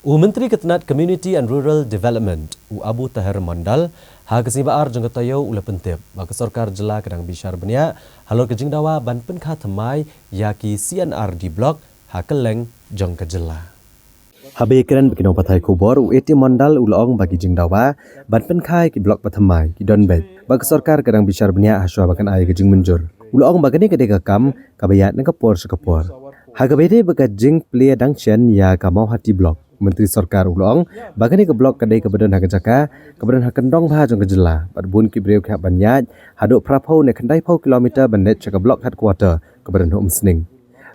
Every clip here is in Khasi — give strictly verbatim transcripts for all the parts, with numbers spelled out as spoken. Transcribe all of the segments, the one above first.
U Myntri ka tnat Community and Rural Development, u Abu Taher Mondal, ha ka sngi ba ar jong ka taïew u la pyntip ba ka sorkar jylla ka dang bishar bniah halor ka jingdawa ban pynkha thymmai ïa ki C&RD block ha kylleng jong ka jylla. Haba ïakren bad ki nongpathai khubor, u A T Mondal u la ong ba ki jingdawa ban pynkha ïa ki block ba thymmai ki don beit, ba ka sorkar ka dang bishar bniah hashwa ba kan ai ka jingmynjur. U la ong ba kane ka dei ka kam kaba ïaid na ka por sha ka por. Ha kaba ïadei bad ka jingplie dang shen ïa ka Mawhati block, Myntri Sorkar u la ong ba kane ka block ka dei kaba don ha ka jaka kaba don ha kyndong bha jong ka jylla, bad bun ki briew ki hap ban ïaid haduh phra phew ne khyndai phew kilometer ban leit sha ka block headquarter kaba don ha Umsning.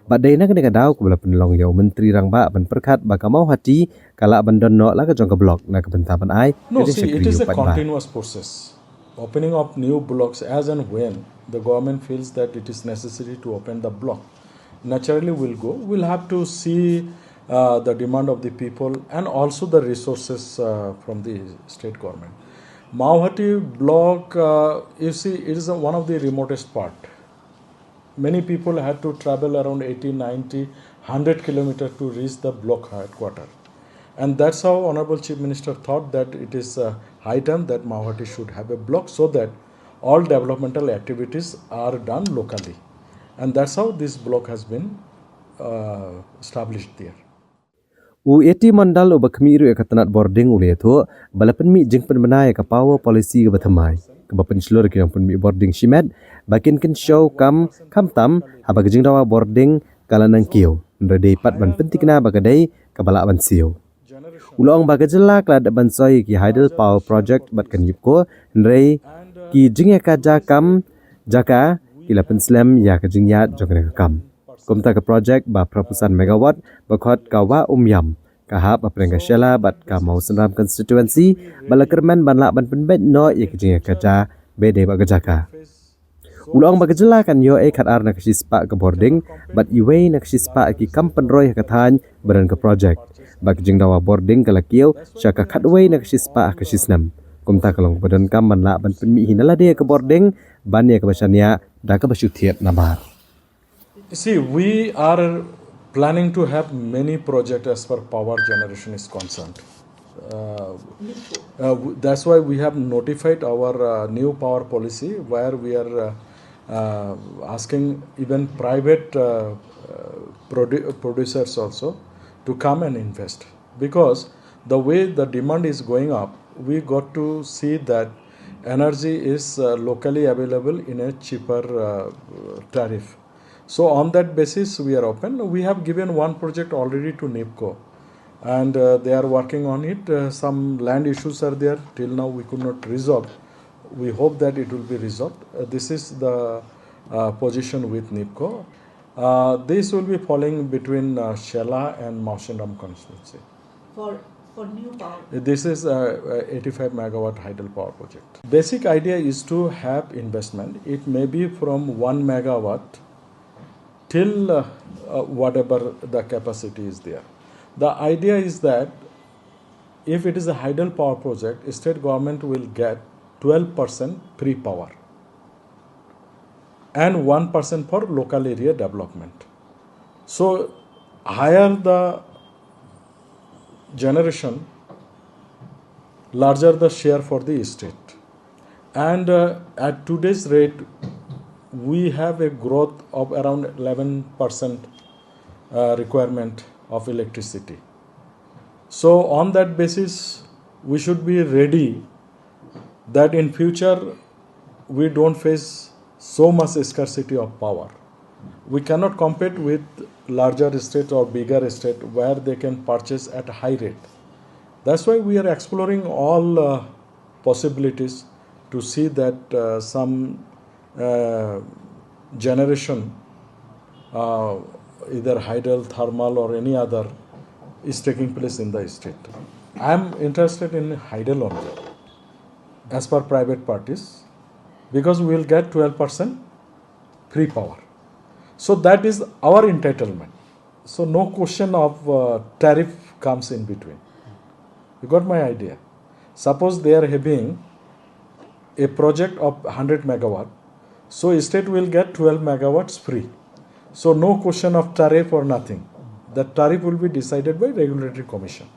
Bad dei na kane ka daw kaba la pynlong ïa u Myntri Rangbah ban pyrkhat ba ka Mawhati ka lah ban don noh la ka jong ka block na ka bynta ban ai ka jingshakri ïa u paidbah. Continuous process. Opening of new blocks as and when the government feels that it is necessary to open the block, naturally we'll go. We'll have to see uh, the demand of the people and also the resources uh, from the state government. Mawhati block, uh, you see, it is a, one of the remotest part. Many people had to travel around eighty, ninety, hundred kilometers to reach the block headquarter. And that's how Honorable Chief Minister thought that it is uh, high time that Mawhati should have a block so that all developmental activities are done locally. And that's how this block has been uh, established there. U A T Mondal uba khmih ruh ïa ka tnat bording u la ïathuh ba la pynmih jingpynbna ïa ka power policy kaba thymmai, kaba pynshlur ki nongpynmih bording shimet ba kin kynshew kam khamtam haba ka jingdawa bording ka la nang kiew, hynrei dei pat ban pynthikna ba ka dei kaba lah ban siew. U la ong ba ka jylla ka la dep ban soi ïa ki hydel power project bad ka NEEPCO, hynrei ki jingïakajia kam jaka ki la pynslem ïa ka jingïaid jong kane ka kam. Kumta ka project ba phra phew san megawatt ba khot ka Wah Umiam, ka hap hapdeng ka Shella bad ka Mawsynram constituency, ba la kyrmen ban lah ban pynbeit noh ïa ka jingïakajia ba dei bad ka jaka. U la ong ba ka jylla kan ïoh ei khatar na ka shispah ka bording bad iwei na ka shispah ki kam pynroi ha ka thaiñ ba don ka project. Ba ka jingdawa bording ka la kiew sha ka khatwei na ka shispah ha ka shisnem. Kumta ka long kaba donkam ban lah ban pynmih hi na lade ïa ka bording ban ïa kaba shaniah da kaba shu thied namar. See, we are planning to have many projects as far power generation is concerned. Uh, uh, w- that's why we have notified our uh, new power policy where we are uh, uh, asking even private uh, uh, produ- producers also to come and invest, because the way the demand is going up, we got to see that energy is uh, locally available in a cheaper uh, tariff. So on that basis, we are open. We have given one project already to NEEPCO, and uh, they are working on it. Uh, some land issues are there. Till now, we could not resolve. We hope that it will be resolved. Uh, this is the uh, position with NEEPCO. Uh, this will be falling between uh, Shella and Mawsynram constituency. For, for new power. This is a, a eighty-five megawatt hydel power project. Basic idea is to have investment. It may be from one megawatt till uh, uh, whatever the capacity is there. The idea is that if it is a hydel power project, state government will get twelve percent free power and one percent for local area development. So, higher the generation, larger the share for the state. And uh, at today's rate, we have a growth of around eleven percent uh, requirement of electricity. So, on that basis, we should be ready that in future we don't face so much scarcity of power. We cannot compete with larger state or bigger state where they can purchase at a high rate. That's why we are exploring all uh, possibilities to see that uh, some uh, generation, uh, either hydel, thermal, or any other, is taking place in the state. I am interested in hydel only, as per private parties, because we will get twelve percent free power. So that is our entitlement. So no question of uh, tariff comes in between. You got my idea? Suppose they are having a project of one hundred megawatt, so state will get twelve megawatts free. So no question of tariff or nothing. The tariff will be decided by regulatory commission.